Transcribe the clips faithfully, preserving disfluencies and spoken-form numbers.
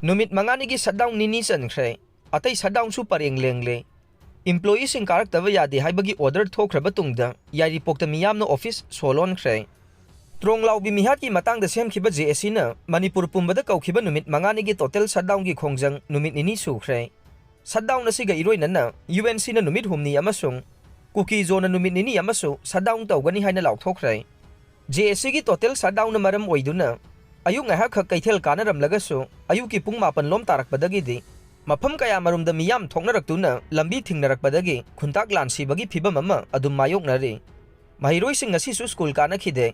ꯅꯨꯃꯤꯠ ꯃꯉꯥꯅꯤꯒꯤ ꯁꯠꯗꯥꯎꯟ ꯅꯤꯅꯤ ꯆꯟꯈ꯭ꯔꯦ꯫ ꯑꯇꯩ ꯁꯠꯗꯥꯎꯟꯁꯨ ꯄꯔꯦꯡ ꯂꯦꯡꯂꯦ꯫ ꯏꯝꯄ꯭ꯂꯣꯌꯤꯁꯤꯡ ꯀꯥꯔꯛꯇꯕ ꯌꯥꯗꯦ ꯍꯥꯏꯕꯒꯤ ꯑꯣꯔꯗꯔ ꯊꯣꯛꯈ꯭ꯔꯕ ꯇꯨꯡꯗ ꯌꯥꯏꯔꯤꯄꯣꯛꯇ ꯃꯤꯌꯥꯝꯅ ꯑꯣꯐꯤꯁ ꯁꯣ ꯂꯣꯟꯈ꯭ꯔꯦ꯫ ꯇ꯭ꯔꯣꯡꯂꯥꯎꯕꯤ ꯃꯤꯍꯥꯠꯀꯤ ꯃꯇꯥꯡꯗ ꯁꯦꯝꯈꯤꯕ ꯖꯦ ꯑꯦ ꯁꯤꯅ ꯃꯅꯤꯄꯨꯔ ꯄꯨꯝꯕꯗ ꯀꯧꯈꯤꯕ ꯅꯨꯃꯤꯠ ꯃꯉꯥꯅꯤꯒꯤ ꯇꯣꯇꯦꯜ ꯁꯠꯗꯥꯎꯟꯒꯤ ꯈꯣꯡꯖꯪ ꯅꯨꯃꯤꯠ ꯅꯤꯅꯤ ꯁꯨꯈ꯭ꯔꯦ꯫ ꯁꯠꯗꯥꯎꯟ ꯑꯁꯤꯒ ꯏꯔꯣꯏꯅꯅ ꯌꯨ ꯑꯦꯟ ꯁꯤꯅ ꯅꯨꯃꯤꯠ ꯍꯨꯝꯅꯤ ꯑꯃꯁꯨꯡ ꯀꯨꯀꯤ ꯖꯣꯅ ꯅꯨꯃꯤꯠ ꯅꯤꯅꯤ ꯑꯃꯁꯨ ꯁꯠꯗꯥꯎꯟ ꯇꯧꯒꯅꯤ ꯍꯥꯏꯅ ꯂꯥꯎꯊꯣꯛꯈ꯭ꯔꯦ꯫ ꯖꯦ ꯑꯦ ꯁꯤꯒꯤ ꯇꯣꯇꯦꯜ ꯁꯠꯗꯥꯎꯟꯅ ꯃꯔꯝ ꯑꯣꯏꯗꯨꯅ ꯑꯌꯨꯛ ꯉꯥꯏꯍꯥꯛꯈꯛ ꯀꯩꯊꯦꯜ ꯀꯥꯅꯔꯝꯂꯒꯁꯨ ꯑꯌꯨꯛꯀꯤ ꯄꯨꯡ ꯃꯥꯄꯟ ꯂꯣꯝ ꯇꯥꯔꯛꯄꯗꯒꯤꯗꯤ ꯃꯐꯝ ꯀꯌꯥꯃꯔꯨꯝꯗ ꯃꯤꯌꯥꯝ ꯊꯣꯛꯅꯔꯛꯇꯨꯅ ꯂꯝꯕꯤ ꯊꯤꯡꯅꯔꯛꯄꯗꯒꯤ ꯈꯨꯟꯇꯥꯛ ꯂꯥꯟ ꯁꯤꯕꯒꯤ ꯐꯤꯕꯝ ꯑꯃ ꯑꯗꯨꯝ ꯃꯥꯌꯣꯛꯅꯔꯤ꯫ ꯃꯍꯩꯔꯣꯏꯁꯤꯡ ꯉꯁꯤꯁꯨ ꯁ꯭ꯀꯨꯜ ꯀꯥꯅꯈꯤꯗꯦ꯫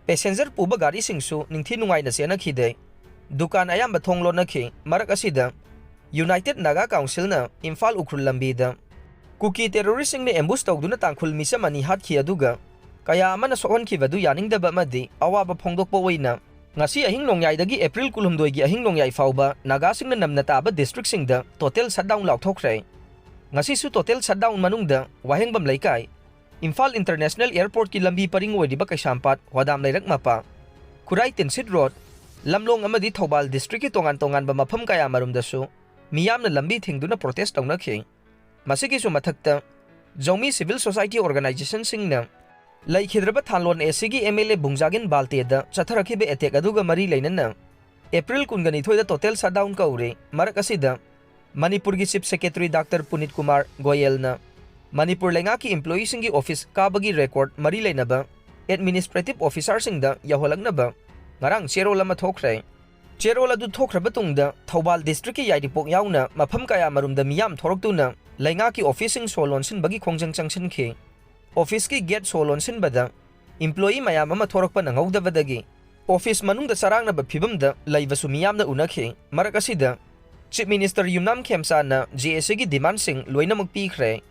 ꯄꯦꯁꯦꯟꯖꯔ ꯄꯨꯕ ꯒꯥꯔꯤꯁꯤꯡꯁꯨ ꯅꯤꯡꯊꯤ ꯅꯨꯡꯉꯥꯏꯅ ꯆꯦꯟꯅꯈꯤꯗꯦ꯫ ꯗꯨꯀꯥꯟ ꯑꯌꯥꯝꯕ ꯊꯣꯡ ꯂꯣꯟꯅꯈꯤ꯫ ꯃꯔꯛ ꯑꯁꯤꯗ ꯌꯨꯅꯥꯏꯇꯦꯗ ꯅꯥꯒꯥ ꯀꯥꯎꯟꯁꯤꯜꯅ ꯏꯝꯐꯥꯜ ꯎꯈ꯭ꯔꯨꯜ ꯂꯝꯕꯤꯗ ꯀꯨꯀꯤ ꯇꯦꯔꯣꯔꯤꯁꯁꯤꯡꯅ ꯑꯦꯝꯕꯨꯁ ꯇꯧꯗꯨꯅ ꯇꯥꯡꯈꯨꯜ ꯃꯤꯆꯝ ꯑꯅꯤ ꯍꯥꯠꯈꯤ, ꯑꯗꯨꯒ ꯀꯌꯥ ꯑꯃꯅ ꯁꯣꯛꯍꯟꯈꯤꯕꯗꯨ ꯌꯥꯅꯤꯡꯗꯕ ꯑꯃꯗꯤ ꯑꯋꯥꯕ ꯐꯣꯡꯗꯣꯛꯄ ꯑꯣꯏꯅ ꯉꯁꯤ ꯑꯍꯤꯡ ꯅꯣꯡꯌꯥꯏꯗꯒꯤ ꯑꯦꯄ꯭ꯔꯤꯜ ꯀꯨꯟꯍꯨꯝꯗꯣꯏꯒꯤ ꯑꯍꯤꯡ ꯅꯣꯡꯌꯥꯏ ꯐꯥꯎꯕ ꯅꯥꯒꯥꯁꯤꯡꯅ ꯅꯝꯅ ꯇꯥꯕ ꯗꯤꯁꯇ꯭ꯔꯤꯛꯁꯤꯡꯗ ꯇꯣꯇꯦꯜ ꯁꯠꯗꯥꯎꯟ ꯂꯥꯎꯊꯣꯛꯈ꯭ꯔꯦ꯫ ꯉꯁꯤꯁꯨ ꯇꯣꯇꯦꯜ ꯁꯠꯗꯥꯎꯟ ꯃꯅꯨꯡꯗ ꯋꯥꯍꯦꯡꯕꯝ ꯂꯩꯀꯥꯏ, ꯏꯝꯐꯥꯜ ꯏꯟꯇꯔꯅꯦꯁꯅꯦꯜ ꯑꯦꯌꯔꯄꯣꯔꯠꯀꯤ ꯂꯝꯕꯤ ꯄꯔꯤꯡ ꯑꯣꯏꯔꯤꯕ ꯀꯩꯁꯥꯝꯄꯥꯠ, ꯋꯥꯗꯥꯝ ꯂꯩꯔꯛ ꯃꯄꯥ, ꯈꯨꯔꯥꯏ ꯇꯤꯟꯁꯤꯠ ꯔꯣꯗ, ꯂꯝꯂꯣꯡ ꯑꯃꯗꯤ ꯊꯧꯕꯥꯜ ꯗꯤꯁꯇ꯭ꯔꯤꯛꯀꯤ ꯇꯣꯉꯥꯟ ꯇꯣꯉꯥꯟꯕ ꯃꯐꯝ ꯀꯌꯥꯃꯔꯨꯝꯗꯁꯨ ꯃꯤꯌꯥꯝꯅ ꯂꯝꯕꯤ ꯊꯤꯡꯗꯨꯅ ꯄ꯭ꯔꯣꯇꯦꯁ ꯇꯧꯅꯈꯤ꯫ ꯃꯁꯤꯒꯤꯁꯨ ꯃꯊꯛꯇ, ꯖꯧꯃꯤ ꯁꯤꯚꯤꯜ ꯁꯣꯁꯥꯏꯇꯤ ꯑꯣꯔꯒꯅꯥꯏꯖꯦꯁꯟꯁꯤꯡꯅ ꯂꯩꯈꯤꯗ꯭ꯔꯕ ꯊꯥꯟꯂꯣꯟ ꯑꯦ ꯁꯤꯒꯤ ꯑꯦꯝ ꯑꯦꯜ ꯑꯦ ꯕꯨꯡꯖꯥꯒꯤꯟ ꯕꯥꯜꯇꯦꯗ ꯆꯠꯊꯔꯛꯈꯤꯕ ꯑꯦꯇꯦꯛ ꯑꯗꯨꯒ ꯃꯔꯤ ꯂꯩꯅꯅ ꯑꯦꯄ꯭ꯔꯤꯜ ꯀꯨꯟꯒ ꯅꯤꯊꯣꯏꯗ ꯇꯣꯇꯦꯜ ꯁꯠꯗꯥꯎꯟ ꯀꯧꯔꯦ꯫ ꯃꯔꯛ ꯑꯁꯤꯗ, ꯃꯅꯤꯄꯨꯔꯒꯤ chief secretary doctor Punit Kumar ꯒꯣꯌꯦꯜꯅ ꯃꯅꯤꯄꯨꯔ ꯂꯩꯉꯥꯛꯀꯤ ꯏꯝꯄ꯭ꯂꯣꯌꯤꯁꯤꯡꯒꯤ ꯑꯣꯐꯤꯁ ꯀꯥꯕꯒꯤ ꯔꯦꯀꯣꯔꯗ ꯃꯔꯤ ꯂꯩꯅꯕ ꯑꯦꯗꯃꯤꯅꯤꯁꯇ꯭ꯔꯦꯇꯤꯚ ꯑꯣꯐꯤꯁꯥꯔꯁꯤꯡꯗ ꯌꯧꯍꯜꯂꯛꯅꯕ ꯉꯔꯥꯡ ꯆꯦꯔꯣꯜ ꯑꯃ ꯊꯣꯛꯈ꯭ꯔꯦ꯫ ꯆꯦꯔꯣꯜ ꯑꯗꯨ ꯊꯣꯛꯈ꯭ꯔꯕ ꯇꯨꯡꯗ ꯊꯧꯕꯥꯜ ꯗꯤꯁꯇ꯭ꯔꯤꯛꯀꯤ ꯌꯥꯏꯔꯤꯄꯣꯛ ꯌꯥꯎꯅ ꯃꯐꯝ ꯀꯌꯥꯃꯔꯨꯝꯗ ꯃꯤꯌꯥꯝ ꯊꯣꯔꯛꯇꯨꯅ ꯂꯩꯉꯥꯛꯀꯤ ꯑꯣꯐꯤꯁꯁꯤꯡ ꯁꯣ ꯂꯣꯟꯁꯤꯟꯕꯒꯤ ꯈꯣꯡꯖꯪ ꯆꯪꯁꯤꯟꯈꯤ꯫ ꯑꯣꯐꯤꯁꯀꯤ ꯒꯦꯠ ꯁꯣ ꯂꯣꯟꯁꯤꯟꯕꯗ ꯏꯝꯄ꯭ꯂꯣꯌꯤ ꯃꯌꯥꯝ ꯑꯃ ꯊꯣꯔꯛꯄ ꯅꯪꯍꯧꯗꯕꯗꯒꯤ ꯑꯣꯐꯤꯁ ꯃꯅꯨꯡꯗ ꯆꯔꯥꯡꯅꯕ ꯐꯤꯚꯝꯗ ꯂꯩꯕꯁꯨ ꯃꯤꯌꯥꯝꯅ ꯎꯅꯈꯤ꯫ ꯃꯔꯛ ꯑꯁꯤꯗ, ꯆꯤꯐ ꯃꯤꯅꯤꯁꯇꯔ ꯌꯨꯝꯅꯥꯝ ꯈꯦꯝꯆꯥꯅ ꯖꯦ ꯑꯦ ꯁꯤꯒꯤ ꯗꯤꯃꯥꯟꯁꯤꯡ ꯂꯣꯏꯅꯃꯛ ꯄꯤꯈ꯭ꯔꯦ꯫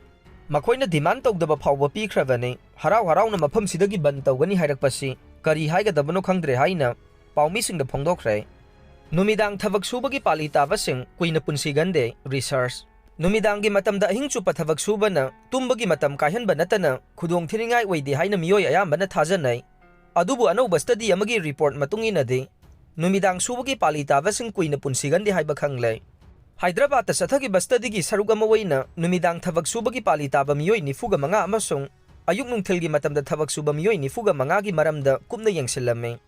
ꯃꯈꯣꯏꯅ ꯗꯤꯃꯥꯟ ꯇꯧꯗꯕ ꯐꯥꯎꯕ ꯄꯤꯈ꯭ꯔꯕꯅꯤ꯫ ꯍꯔꯥꯎ ꯍꯔꯥꯎꯅ ꯃꯐꯝꯁꯤꯗꯒꯤ ꯕꯟ ꯇꯧꯒꯅꯤ ꯍꯥꯏꯔꯛꯄꯁꯤ ꯀꯔꯤ ꯍꯥꯏꯒꯗꯕꯅꯣ ꯈꯪꯗ꯭ꯔꯦ ꯍꯥꯏꯅ ꯄꯥꯎꯃꯤꯁꯤꯡꯗ ꯐꯣꯡꯗꯣꯛꯈ꯭ꯔꯦ꯫ ꯅꯨꯃꯤꯗꯥꯡ ꯊꯕꯛ ꯁꯨꯕꯒꯤ ꯄꯥꯜꯂꯤ ꯇꯥꯕꯁꯤꯡ ꯀꯨꯏꯅ ꯄꯨꯟꯁꯤꯒꯟꯗꯦ꯫ ꯔꯤꯁꯔꯆ꯫ ꯅꯨꯃꯤꯗꯥꯡꯒꯤ ꯃꯇꯝꯗ ꯑꯍꯤꯡ ꯆꯨꯞꯄ ꯊꯕꯛ ꯁꯨꯕꯅ ꯇꯨꯝꯕꯒꯤ ꯃꯇꯝ ꯀꯥꯏꯍꯟꯕ ꯅꯠꯇꯅ ꯈꯨꯗꯣꯡ ꯊꯤꯅꯤꯡꯉꯥꯏ ꯑꯣꯏꯗꯦ ꯍꯥꯏꯅ ꯃꯤꯑꯣꯏ ꯑꯌꯥꯝꯕꯅ ꯊꯥꯖꯅꯩ꯫ ꯑꯗꯨꯕꯨ ꯑꯅꯧꯕ ꯁ꯭ꯇꯗꯤ ꯑꯃꯒꯤ ꯔꯤꯄꯣꯔꯠ ꯃꯇꯨꯡ ꯏꯟꯅꯗꯤ, ꯅꯨꯃꯤꯗꯥꯡ ꯁꯨꯕꯒꯤ ꯄꯥꯂꯤ ꯇꯥꯕꯁꯤꯡ ꯀꯨꯏꯅ ꯄꯨꯟꯁꯤꯒꯟꯗꯦ ꯍꯥꯏꯕ ꯈꯪꯂꯦ꯫ ꯍꯥꯏꯗ꯭ꯔꯕꯥꯗꯇ ꯆꯠꯊꯈꯤꯕ ꯁ꯭ꯇꯗꯤꯒꯤ ꯁꯔꯨꯛ ꯑꯃ ꯑꯣꯏꯅ ꯅꯨꯃꯤꯗꯥꯡ ꯊꯕꯛ ꯁꯨꯕꯒꯤ ꯄꯥꯂꯤ ꯇꯥꯕ ꯃꯤꯑꯣꯏ ꯅꯤꯐꯨꯒ ꯃꯉꯥ ꯑꯃꯁꯨꯡ ꯑꯌꯨꯛ ꯅꯨꯡꯊꯤꯜꯒꯤ ꯃꯇꯝꯗ ꯊꯕꯛ ꯁꯨꯕ ꯃꯤꯑꯣꯏ ꯅꯤꯐꯨꯒ ꯃꯉꯥꯒꯤ ꯃꯔꯝꯗ ꯀꯨꯞꯅ ꯌꯦꯡꯁꯤꯜꯂꯝꯃꯤ꯫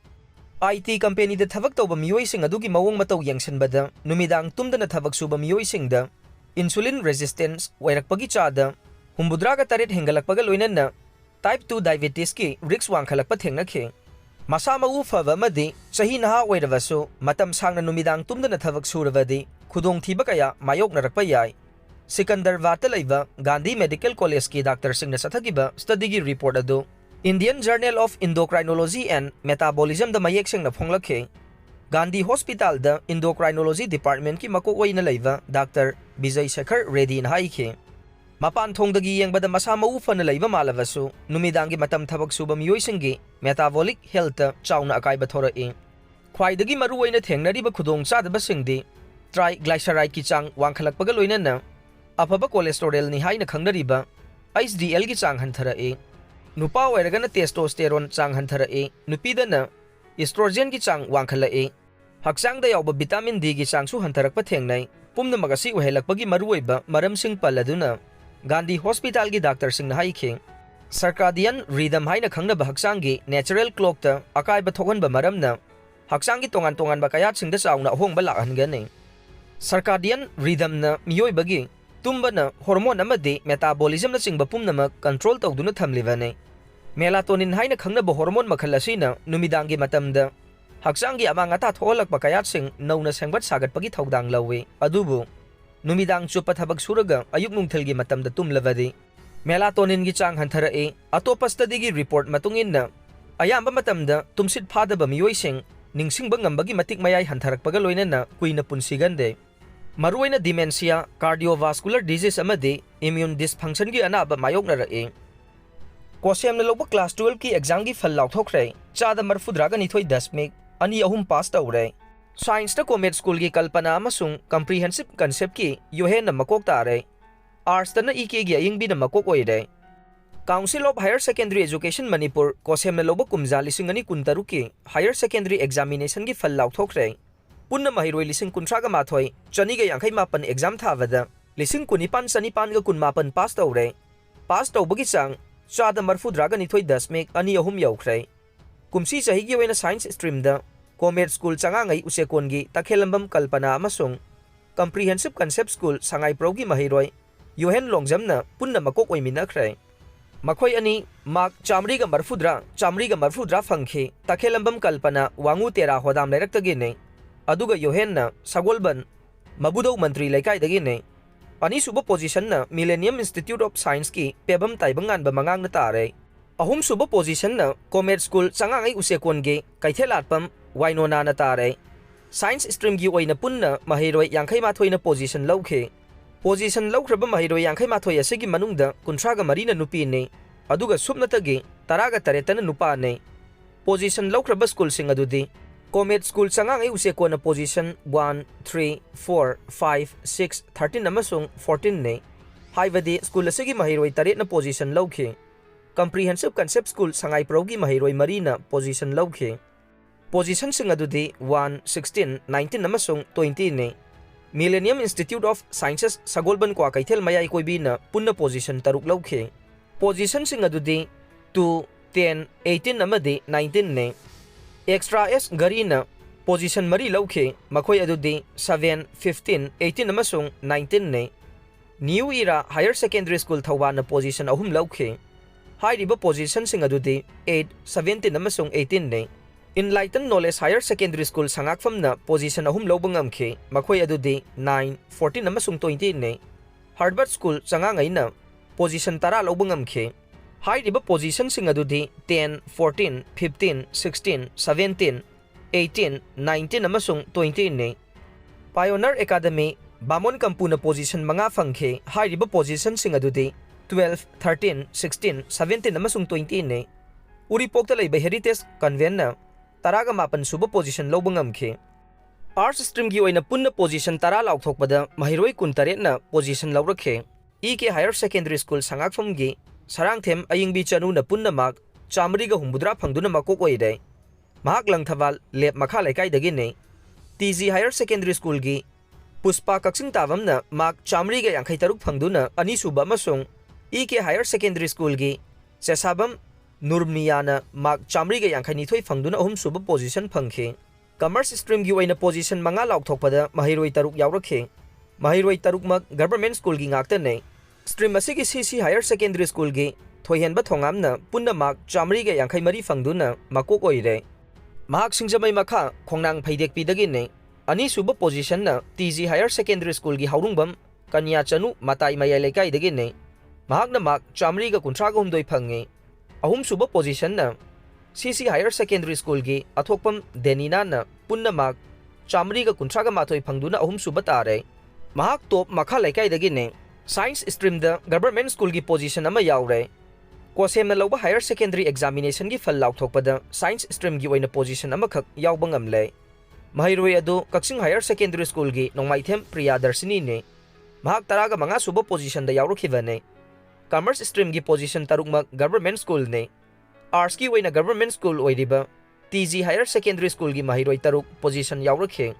ꯑꯥꯏ ꯇꯤ ꯀꯝꯄꯦꯅꯤꯗ ꯊꯕꯛ ꯇꯧꯕ ꯃꯤꯑꯣꯏꯁꯤꯡ ꯑꯗꯨꯒꯤ ꯃꯑꯣꯡ ꯃꯇꯧ ꯌꯦꯡꯁꯤꯟꯕꯗ ꯅꯨꯃꯤꯗꯥꯡ ꯇꯨꯝꯗꯅ ꯊꯕꯛ ꯁꯨꯕ ꯃꯤꯑꯣꯏꯁꯤꯡꯗ insulin resistance ꯑꯣꯏꯔꯛꯄꯒꯤ ꯆꯥꯗ ꯍꯨꯝꯐꯨꯇꯔꯥꯒ ꯇꯔꯦꯠ ꯍꯦꯟꯒꯠꯂꯛꯄꯒ ꯂꯣꯏꯅꯅ type two diabetesꯀꯤ risk ꯋꯥꯡꯈꯠꯂꯛꯄ ꯊꯦꯡꯅꯈꯤ꯫ ꯃꯁꯥ ꯃꯎ ꯐꯕ ꯑꯃꯗꯤ ꯆꯍꯤ ꯅꯍꯥ ꯑꯣꯏꯔꯕꯁꯨ ꯃꯇꯝ ꯁꯥꯡꯅ ꯅꯨꯃꯤꯗꯥꯡ ꯇꯨꯝꯗꯅ ꯊꯕꯛ ꯁꯨꯔꯕꯗꯤ ꯈꯨꯗꯣꯡꯊꯤꯕ ꯀꯌꯥ ꯃꯥꯌꯣꯛꯅꯔꯛꯄ ꯌꯥꯏ꯫ ꯁꯤꯀꯟꯗꯔꯕꯥꯗꯇ ꯂꯩꯕ ꯒꯥꯟꯙꯤ ꯃꯦꯗꯤꯀꯦꯜ ꯀꯣꯂꯦꯖꯀꯤ ꯗꯥꯛꯇꯔꯁꯤꯡꯅ ꯆꯠꯊꯈꯤꯕ ꯁ꯭ꯇꯗꯤꯒꯤ ꯔꯤꯄꯣꯔꯠ ꯑꯗꯨ Indian Journal of Endocrinology and Metabolismꯗ ꯃꯌꯦꯛ ꯁꯦꯡꯅ ꯐꯣꯡꯂꯛꯈꯤ꯫ ꯒꯥꯟꯙꯤ ꯍꯣꯁꯄꯤꯇꯥꯜꯗ Endocrinology Departmentꯀꯤ ꯃꯀꯣꯛ ꯑꯣꯏꯅ ꯂꯩꯕ ꯗꯥꯛꯇꯔ ꯕꯤꯖꯩ ꯁꯦꯈꯔ ꯔꯦꯗꯤꯅ ꯍꯥꯏꯈꯤ, ꯃꯄꯥꯟ ꯊꯣꯡꯗꯒꯤ ꯌꯦꯡꯕꯗ ꯃꯁꯥ ꯃꯎ ꯐꯅ ꯂꯩꯕ ꯃꯥꯜꯂꯕꯁꯨ ꯅꯨꯃꯤꯗꯥꯡꯒꯤ ꯃꯇꯝ ꯊꯕꯛ ꯁꯨꯕ ꯃꯤꯑꯣꯏꯁꯤꯡꯒꯤ metabolic healthꯇ ꯆꯥꯎꯅ ꯑꯀꯥꯏꯕ ꯊꯣꯔꯛꯏ꯫ ꯈ꯭ꯋꯥꯏꯗꯒꯤ ꯃꯔꯨꯑꯣꯏꯅ ꯊꯦꯡꯅꯔꯤꯕ ꯈꯨꯗꯣꯡꯆꯥꯗꯕꯁꯤꯡꯗꯤ triglycerideꯀꯤ ꯆꯥꯡ ꯋꯥꯡꯈꯠꯂꯛꯄꯒ ꯂꯣꯏꯅꯅ ꯑꯐꯕ cholesterolꯅꯤ ꯍꯥꯏꯅ ꯈꯪꯅꯔꯤꯕ H D Lꯒꯤ ꯆꯥꯡ ꯍꯟꯊꯔꯛꯏ꯫ ꯅꯨꯄꯥ ꯑꯣꯏꯔꯒꯅ testosterone ꯆꯥꯡ ꯍꯟꯊꯔꯛꯏ, ꯅꯨꯄꯤꯗꯅ estrogenꯒꯤ ꯆꯥꯡ ꯋꯥꯡꯈꯠꯂꯛꯏ꯫ ꯍꯛꯆꯥꯡꯗ ꯌꯥꯎꯕ vitamin Dꯒꯤ ꯆꯥꯡꯁꯨ ꯍꯟꯊꯔꯛꯄ ꯊꯦꯡꯅꯩ꯫ ꯄꯨꯝꯅꯃꯛ ꯑꯁꯤ ꯑꯣꯏꯍꯜꯂꯛꯄꯒꯤ ꯃꯔꯨꯑꯣꯏꯕ ꯃꯔꯝꯁꯤꯡ ꯄꯜꯂꯗꯨꯅ ꯒꯥꯟꯙꯤ ꯍꯣꯁꯄꯤꯇꯥꯜꯒꯤ ꯗꯥꯛꯇꯔꯁꯤꯡꯅ ꯍꯥꯏꯈꯤ, circadian rhythm ꯍꯥꯏꯅ ꯈꯪꯅꯕ ꯍꯛꯆꯥꯡꯒꯤ natural clockꯇ ꯑꯀꯥꯏꯕ ꯊꯣꯛꯍꯟꯕ ꯃꯔꯝꯅ ꯍꯛꯆꯥꯡꯒꯤ ꯇꯣꯉꯥꯟ ꯇꯣꯉꯥꯟꯕ ꯀꯌꯥꯠꯁꯤꯡꯗ ꯆꯥꯎꯅ ꯑꯍꯣꯡꯕ ꯂꯥꯛꯍꯟꯒꯅꯤ꯫ Circadian rhythmꯅ ꯃꯤꯑꯣꯏꯕꯒꯤ ꯇꯨꯝꯕꯅ hormone ꯑꯃꯗꯤ metabolismꯅꯆꯤꯡꯕ ꯄꯨꯝꯅꯃꯛ control ꯇꯧꯗꯨꯅ ꯊꯝꯂꯤꯕꯅꯤ꯫ Melatonin ꯍꯥꯏꯅ ꯈꯪꯅꯕ hormone ꯃꯈꯜ ꯑꯁꯤꯅ ꯅꯨꯃꯤꯗꯥꯡꯒꯤ ꯃꯇꯝꯗ ꯍꯛꯆꯥꯡꯒꯤ ꯑꯃꯥꯡ ꯑꯇꯥ ꯊꯣꯛꯍꯜꯂꯛꯄ ꯀꯌꯥꯠꯁꯤꯡ ꯅꯧꯅ ꯁꯦꯝꯒꯠ ꯁꯥꯒꯠꯄꯒꯤ ꯊꯧꯗꯥꯡ ꯂꯧꯏ, ꯑꯗꯨꯕꯨ ꯅꯨꯃꯤꯗꯥꯡ ꯆꯨꯞꯄ ꯊꯕꯛ ꯁꯨꯔꯒ ꯑꯌꯨꯛ ꯅꯨꯡꯊꯤꯜꯒꯤ ꯃꯇꯝꯗ ꯇꯨꯝꯂꯕꯗꯤ melatoninꯒꯤ ꯆꯥꯡ ꯍꯟꯊꯔꯛꯏ꯫ ꯑꯇꯣꯞꯄ studyꯒꯤ report ꯃꯇꯨꯡ ꯏꯟꯅ, ꯑꯌꯥꯝꯕ ꯃꯇꯝꯗ ꯇꯨꯝꯁꯤꯠ ꯐꯥꯗꯕ ꯃꯤꯑꯣꯏꯁꯤꯡ ꯅꯤꯡꯁꯤꯡꯕ ꯉꯝꯕꯒꯤ ꯃꯇꯤꯛ ꯃꯌꯥꯏ ꯍꯟꯊꯔꯛꯄꯒ ꯂꯣꯏꯅꯅ ꯀꯨꯏꯅ ꯄꯨꯟꯁꯤꯒꯟꯗꯦ꯫ ꯃꯔꯨꯑꯣꯏꯅ dementia, cardiovascular disease ꯑꯃꯗꯤ immune dysfunctionꯒꯤ ꯑꯅꯥꯕ ꯃꯥꯌꯣꯛꯅꯔꯛꯏ꯫ ꯀꯣꯁꯦꯝꯅ ꯂꯧꯕ class twelveꯀꯤ examꯒꯤ ꯐꯜ ꯂꯥꯎꯊꯣꯛꯈ꯭ꯔꯦ꯫ ꯆꯥꯗ ꯃꯔꯐꯨꯇꯔꯥꯒ ꯅꯤꯊꯣꯏ ꯗꯁꯃꯤꯛ ꯑꯅꯤ ꯑꯍꯨꯝ pass ꯇꯧꯔꯦ꯫ Scienceꯇ Comet Schoolꯒꯤ ꯀꯜꯄꯅꯥ ꯑꯃꯁꯨꯡ comprehensive conceptꯀꯤ ꯌꯣꯍꯦꯟꯅ ꯃꯀꯣꯛ ꯇꯥꯔꯦ꯫ Artsꯇꯅ ꯏ ꯀꯦꯒꯤ ꯑꯌꯤꯡꯕꯤꯅ ꯃꯀꯣꯛ ꯑꯣꯏꯔꯦ꯫ Council of Higher Secondary Education Manipur, ꯀꯣꯁꯦꯝꯅ ꯂꯧꯕ ꯀꯨꯝꯖꯥ ꯂꯤꯁꯤꯡ ꯑꯅꯤ ꯀꯨꯟꯇꯔꯨꯛꯀꯤ Higher Secondary Examinationꯒꯤ ꯐꯜ ꯂꯥꯎꯊꯣꯛꯈ꯭ꯔꯦ꯫ ꯄꯨꯟꯅ ꯃꯍꯩꯔꯣꯏ ꯂꯤꯁꯤꯡ ꯀꯨꯟꯊ꯭ꯔꯥꯒ ꯃꯥꯊꯣꯏ ꯆꯅꯤꯒ ꯌꯥꯡꯈꯩ ꯃꯥꯄꯟ exam ꯊꯥꯕꯗ ꯂꯤꯁꯤꯡ ꯀꯨꯟꯅꯤꯄꯥꯟ ꯆꯅꯤꯄꯥꯟꯒ ꯀꯨꯟꯃꯥꯄꯟ pass ꯇꯧꯔꯦ꯫ Pass ꯇꯧꯕꯒꯤ ꯆꯥꯡ ꯆꯥꯗ ꯃꯔꯐꯨꯇꯔꯥꯒ ꯅꯤꯊꯣꯏ ꯗꯁꯃꯤꯛ ꯑꯅꯤ ꯑꯍꯨꯝ ꯌꯧꯈ꯭ꯔꯦ꯫ ꯀꯨꯝꯁꯤ ꯆꯍꯤꯒꯤ ꯑꯣꯏꯅ Science Streamꯗ Comet School ꯆꯉꯥꯉꯩ ꯎꯆꯦꯀꯣꯟꯒꯤ ꯇꯈꯦꯜꯂꯝꯕꯝ ꯀꯜꯄꯅꯥ ꯑꯃꯁꯨꯡ Comprehensive Concept School ꯁꯉꯥꯏꯄ꯭ꯔꯧꯒꯤ ꯃꯍꯩꯔꯣꯏ ꯌꯣꯍꯦꯟ ꯂꯣꯡꯖꯝꯅ ꯄꯨꯟꯅ ꯃꯀꯣꯛ ꯑꯣꯏꯃꯤꯟꯅꯈ꯭ꯔꯦ꯫ ꯃꯈꯣꯏ ꯑꯅꯤ mark ꯆꯥꯃꯔꯤꯒ ꯃꯔꯐꯨꯇꯔꯥ, ꯆꯥꯃꯔꯤꯒ ꯃꯔꯐꯨꯇꯔꯥ ꯐꯪꯈꯤ꯫ ꯇꯈꯦꯜꯂꯝꯕꯝ ꯀꯜꯄꯅꯥ ꯋꯥꯉꯨ ꯇꯦꯔꯥ ꯍꯣꯗꯥꯝ ꯂꯩꯔꯛꯇꯒꯤꯅꯤ, ꯑꯗꯨꯒ ꯌꯣꯍꯦꯟꯅ ꯁꯒꯣꯜꯕꯟ ꯃꯕꯨꯗꯧ ꯃꯟꯇ꯭ꯔꯤ ꯂꯩꯀꯥꯏꯗꯒꯤꯅꯤ꯫ ꯑꯅꯤꯁꯨꯕ positionꯅ Millennium Institute of Scienceꯀꯤ ꯄꯦꯕꯝ ꯇꯥꯏꯕꯪꯉꯥꯟꯕ ꯃꯉꯥꯡꯅ ꯇꯥꯔꯦ꯫ ꯑꯍꯨꯝꯁꯨꯕ positionꯅ Comet School ꯆꯉꯥꯉꯩ ꯎꯆꯦꯀꯣꯟꯒꯤ ꯀꯩꯊꯦꯜꯂꯥꯠꯄꯝ ꯋꯥꯏꯅꯣꯅꯥꯅ ꯇꯥꯔꯦ꯫ Science Streamꯒꯤ ꯑꯣꯏꯅ ꯄꯨꯟꯅ ꯃꯍꯩꯔꯣꯏ ꯌꯥꯡꯈꯩ ꯃꯥꯊꯣꯏꯅ position ꯂꯧꯈꯤ꯫ Position ꯂꯧꯈ꯭ꯔꯕ ꯃꯍꯩꯔꯣꯏ ꯌꯥꯡꯈꯩ ꯃꯥꯊꯣꯏ ꯑꯁꯤꯒꯤ ꯃꯅꯨꯡꯗ ꯀꯨꯟꯊ꯭ꯔꯥꯒ ꯃꯔꯤꯅ ꯅꯨꯄꯤꯅꯤ, ꯑꯗꯨꯒ ꯁꯨꯞꯅꯇꯒꯤ ꯇꯔꯥꯒ ꯇꯔꯦꯠꯇꯅ ꯅꯨꯄꯥꯅꯤ꯫ Position ꯂꯧꯈ꯭ꯔꯕ schoolꯁꯤꯡ ꯑꯗꯨꯗꯤ: Comet School ꯆꯉꯥꯉꯩ ꯎꯆꯦꯀꯣꯟꯅ position one, three, four, five, six, thirteen ꯑꯃꯁꯨꯡ fourteenꯅꯤ꯫ ꯍꯥꯏꯕꯗꯤ school ꯑꯁꯤꯒꯤ ꯃꯍꯩꯔꯣꯏ ꯇꯔꯦꯠꯅ position ꯂꯧꯈꯤ꯫ Comprehensive Concept School ꯁꯉꯥꯏꯄ꯭ꯔꯧꯒꯤ ꯃꯍꯩꯔꯣꯏ ꯃꯔꯤꯅ position ꯂꯧꯈꯤ꯫ Positionꯁꯤꯡ ꯑꯗꯨꯗꯤ one, sixteen, nineteen ꯑꯃꯁꯨꯡ twentyꯅꯤ꯫ Millennium Institute of Sciences ꯁꯒꯣꯜꯕꯟ ꯀ꯭ꯋꯥꯀꯩꯊꯦꯜ ꯃꯌꯥꯏ ꯀꯣꯏꯕꯤꯅ ꯄꯨꯟꯅ position ꯇꯔꯨꯛ ꯂꯧꯈꯤ꯫ Positionꯁꯤꯡ ꯑꯗꯨꯗꯤ two, ten, eighteen ꯑꯃꯗꯤ nineteenꯅꯤ꯫ Extra S ꯘꯔꯤꯅ position ꯃꯔꯤ ꯂꯧꯈꯤ, ꯃꯈꯣꯏ ꯑꯗꯨꯗꯤ seven, fifteen, eighteen ꯑꯃꯁꯨꯡ nineteenꯅꯤ꯫ New Era Higher Secondary School ꯊꯧꯕꯥꯜꯅ position ꯑꯍꯨꯝ ꯂꯧꯈꯤ꯫ ꯍꯥꯏꯔꯤꯕ positionꯁꯤꯡ ꯑꯗꯨꯗꯤ eight, seventeen ꯑꯃꯁꯨꯡ eighteenꯅꯤ꯫ Enlighten Knowledge Higher Secondary School ꯁꯉꯥꯛꯐꯝꯅ position ꯑꯍꯨꯝ ꯂꯧꯕ ꯉꯝꯈꯤ, ꯃꯈꯣꯏ ꯑꯗꯨꯗꯤ nine, fourteen ꯑꯃꯁꯨꯡ twentyꯅꯤ꯫ Herbert School ꯆꯉꯥꯉꯩꯅ position ꯇꯔꯥ ꯂꯧꯕ ꯉꯝꯈꯤ꯫ ꯍꯥꯏꯔꯤꯕ positionꯁꯤꯡ ꯑꯗꯨꯗꯤ ten, fourteen, fifteen, sixteen, seventeen, eighteen, nineteen ꯑꯃꯁꯨꯡ twentyꯅꯤ꯫ Pioneer Academy ꯕꯥꯃꯣꯟ ꯀꯝꯄꯨꯅ position ꯃꯉꯥ ꯐꯪꯈꯤ꯫ ꯍꯥꯏꯔꯤꯕ positionꯁꯤꯡ ꯑꯗꯨꯗꯤ twelve, thirteen, sixteen, seventeen ꯑꯃꯁꯨꯡ twentyꯅꯤ꯫ ꯎꯔꯤꯄꯣꯛꯇ ꯂꯩꯕ Heritage Conventꯅ ꯇꯔꯥꯒ ꯃꯥꯄꯟ ꯁꯨꯕ position ꯂꯧꯕ ꯉꯝꯈꯤ꯫ Arts Streamꯒꯤ ꯑꯣꯏꯅ ꯄꯨꯟꯅ position ꯇꯔꯥ ꯂꯥꯎꯊꯣꯛꯄꯗ ꯃꯍꯩꯔꯣꯏ ꯀꯨꯟꯇꯔꯦꯠꯅ position ꯂꯧꯔꯛꯈꯤ꯫ E K Higher Secondary School ꯁꯉꯥꯛꯐꯝꯒꯤ Sarangthem ꯑꯌꯤꯡꯕꯤ ꯆꯅꯨꯅ ꯄꯨꯟꯅ ꯃꯥꯔꯛ ꯆꯥꯃꯔꯤꯒ ꯍꯨꯝꯐꯨꯇꯔꯥ ꯐꯪꯗꯨꯅ ꯃꯀꯣꯛ ꯑꯣꯏꯔꯦ꯫ ꯃꯍꯥꯛ ꯂꯪꯊꯕꯥꯜ ꯂꯦꯞ ꯃꯈꯥ ꯂꯩꯀꯥꯏꯗꯒꯤꯅꯤ꯫ ꯇꯤ ꯖꯤ Higher Secondary Schoolꯒꯤ ꯄꯨꯁꯄꯥ ꯀꯛꯆꯤꯡ ꯇꯥꯕꯝꯅ ꯃꯥꯔꯛ ꯆꯥꯃꯔꯤꯒ ꯌꯥꯡꯈꯩ ꯇꯔꯨꯛ ꯐꯪꯗꯨꯅ ꯑꯅꯤꯁꯨꯕ ꯑꯃꯁꯨꯡ ꯏ ꯀꯦ Higher Secondary Schoolꯒꯤ ꯆꯦꯁꯥꯕꯝ ꯅꯨꯔꯃꯤꯌꯥꯅ ꯃꯥꯔꯛ ꯆꯥꯃꯔꯤꯒ ꯌꯥꯡꯈꯩ ꯅꯤꯊꯣꯏ ꯐꯪꯗꯨꯅ ꯑꯍꯨꯝꯁꯨꯕ position ꯐꯪꯈꯤ꯫ Commerce streamꯒꯤ ꯑꯣꯏꯅ position ꯃꯉꯥ ꯂꯥꯎꯊꯣꯛꯄꯗ ꯃꯍꯩꯔꯣꯏ ꯇꯔꯨꯛ ꯌꯥꯎꯔꯛꯈꯤ꯫ ꯃꯍꯩꯔꯣꯏ ꯇꯔꯨꯛꯃꯛ Government Schoolꯒꯤ ꯉꯥꯛꯇꯅꯤ꯫ Stream ꯑꯁꯤꯒꯤ ꯁꯤ ꯁꯤ Higher Secondary Schoolꯒꯤ ꯊꯣꯏꯍꯦꯟꯕ ꯊꯣꯉꯥꯝꯅ ꯄꯨꯟꯅ ꯃꯥꯔꯛ ꯆꯥꯃꯔꯤꯒ ꯌꯥꯡꯈꯩ ꯃꯔꯤ ꯐꯪꯗꯨꯅ ꯃꯀꯣꯛ ꯑꯣꯏꯔꯦ꯫ ꯃꯍꯥꯛ ꯁꯤꯡꯖꯃꯩ ꯃꯈꯥ ꯈꯣꯡꯅꯥꯡ ꯐꯩꯗꯦꯛꯄꯤꯗꯒꯤꯅꯤ꯫ ꯑꯅꯤꯁꯨꯕ positionꯅ ꯇꯤ ꯖꯤ Higher Secondary Schoolꯒꯤ ꯍꯧꯔꯨꯡꯕꯝ ꯀꯅꯤꯌꯥ ꯆꯅꯨ ꯃꯇꯥꯏ ꯃꯌꯥꯏ ꯂꯩꯀꯥꯏꯗꯒꯤꯅꯤ꯫ ꯃꯍꯥꯛꯅ ꯃꯥꯔꯛ ꯆꯥꯃꯔꯤꯒ ꯀꯨꯟꯊ꯭ꯔꯥꯒ ꯍꯨꯝꯗꯣꯏ ꯐꯪꯉꯤ꯫ ꯑꯍꯨꯝꯁꯨꯕ positionꯅ ꯁꯤ ꯁꯤ Higher Secondary Schoolꯒꯤ ꯑꯊꯣꯛꯄꯝ ꯗꯦꯅꯤꯅꯥꯅ ꯄꯨꯟꯅ ꯃꯥꯔꯛ ꯆꯥꯃꯔꯤꯒ ꯀꯨꯟꯊ꯭ꯔꯥꯒ ꯃꯥꯊꯣꯏ ꯐꯪꯗꯨꯅ ꯑꯍꯨꯝꯁꯨꯕ ꯇꯥꯔꯦ꯫ ꯃꯍꯥꯛ ꯇꯣꯞ ꯃꯈꯥ ꯂꯩꯀꯥꯏꯗꯒꯤꯅꯤ꯫ Science streamꯗ Government Schoolꯒꯤ position ꯑꯃ ꯌꯥꯎꯔꯦ꯫ ꯀꯣꯁꯦꯝꯅ ꯂꯧꯕ Higher Secondary Examinationꯒꯤ ꯐꯜ ꯂꯥꯎꯊꯣꯛꯄꯗ Science streamꯒꯤ ꯑꯣꯏꯅ position ꯑꯃꯈꯛ ꯌꯥꯎꯕ ꯉꯝꯂꯦ꯫ ꯃꯍꯩꯔꯣꯏ ꯑꯗꯨ ꯀꯛꯆꯤꯡ Higher Secondary Schoolꯒꯤ ꯅꯣꯡꯃꯥꯏꯊꯦꯝ ꯄ꯭ꯔꯤꯌꯥꯗꯔꯁꯤꯅꯤꯅꯤ꯫ ꯃꯍꯥꯛ ꯇꯔꯥꯒ ꯃꯉꯥ ꯁꯨꯕ positionꯗ ꯌꯥꯎꯔꯛꯈꯤꯕꯅꯤ꯫ Commerce streamꯒꯤ position ꯇꯔꯨꯛꯃꯛ Government Schoolꯅꯤ꯫ Artsꯀꯤ ꯑꯣꯏꯅ Government School ꯑꯣꯏꯔꯤꯕ ꯇꯤ ꯖꯤ Higher Secondary Schoolꯒꯤ ꯃꯍꯩꯔꯣꯏ ꯇꯔꯨꯛ position ꯌꯥꯎꯔꯛꯈꯤ꯫